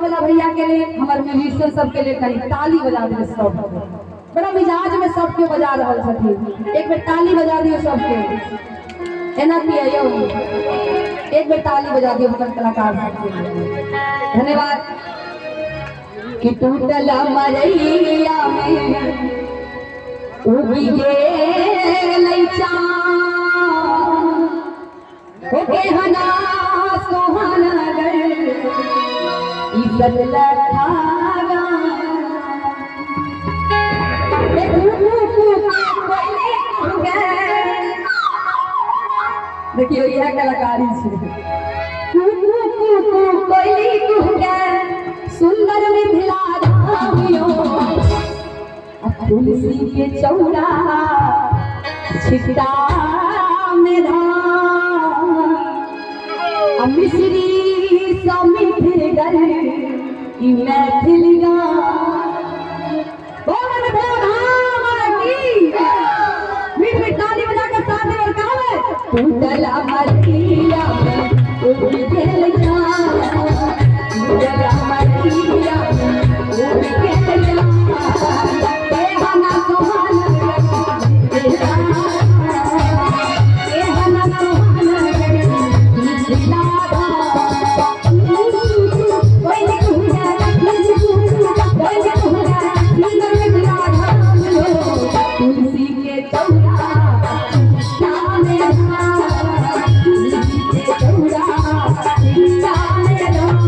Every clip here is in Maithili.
वाला भैया के लेल, हमर म्यूजिशियन सबके लेल कनि ताली बजा दियौ सब। बड़ा मिजाज में सबके बजा रहल छथिन। एक बेर ताली बजा दियौ सबके। एना किया यौ? एक बेर ताली बजा दियौ हमर कलाकार सबके लिए। धन्यवाद। कि टूटल मरैया में उगि गेलै चाँद, हो केहना सोहनगर ई सतलखा देखियौ, इएह कलाकारी छै। कू कू कू कोयली कुहकै, सुंदर मिथिला धाम यो। आ तुलसी के चौरा छिट्टा में धान, आ मिश्री सँ मिठगर ई मैथिल गान। बोल मिथिला धाम की। मीठ मीठ ताली बजा कर साथ में और कहबै, टूटल मरैया में उगि गेल चाँद, टूटल मरैया में उगि गेल चाँद, केहन सोहन केहन सोहन मिथिला धाम। कोयली कुहकै, कोयली कुहकै, सुंदर मिथिला धाम यो, तुलसी के चौरा छिट्टा में धान, तुलसी के चौरा छिट्टा में धान।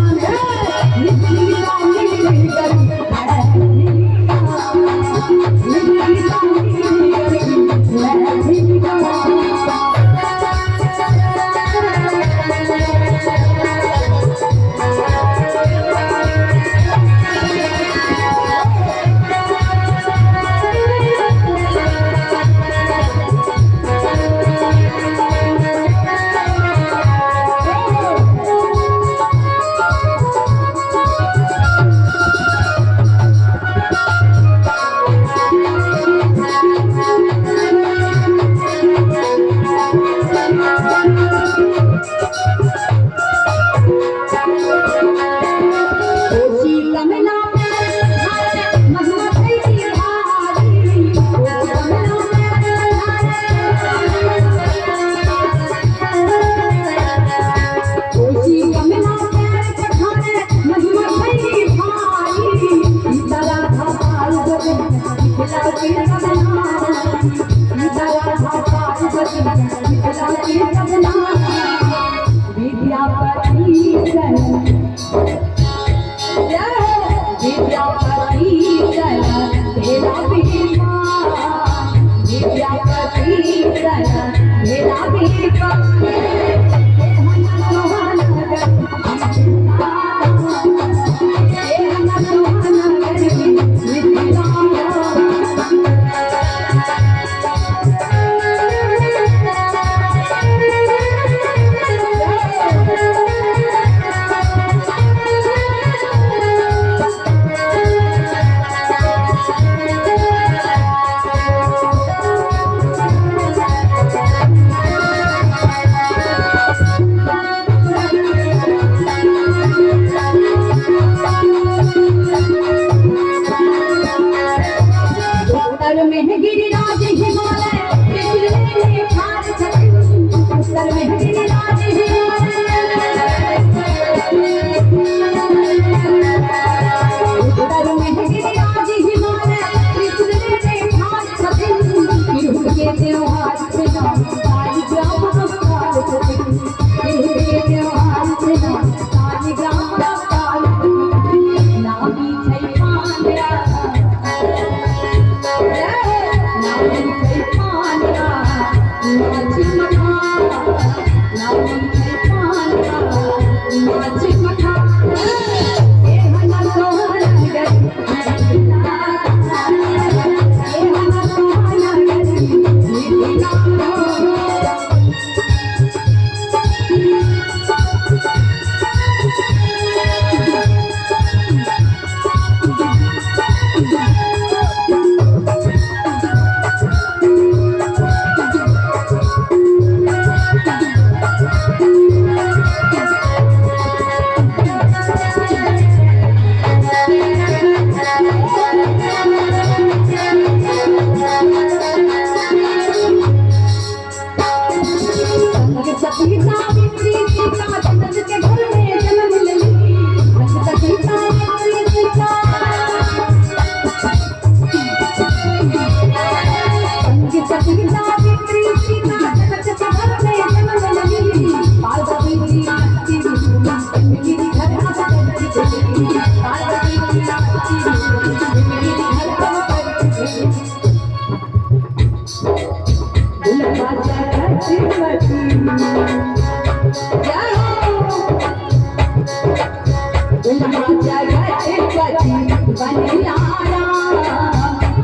पति बनिला राम,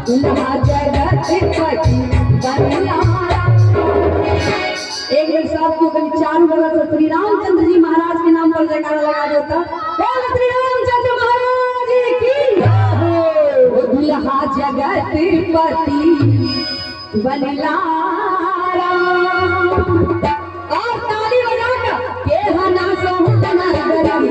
दुल्हा जगत पति बनिला राम। एक बेर सब केओ कनि चारू बगल से श्री रामचंद्र जी महाराज के नाम पर जयकारा लगा देता। बोल श्री रामचंद्र महाराज की जय। ओ दुल्हा जगत पति बनिला राम। और ताली बजा कर के हना सोहना गरम,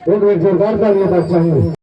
एक बेर जोरदार ताली होबाक चाही।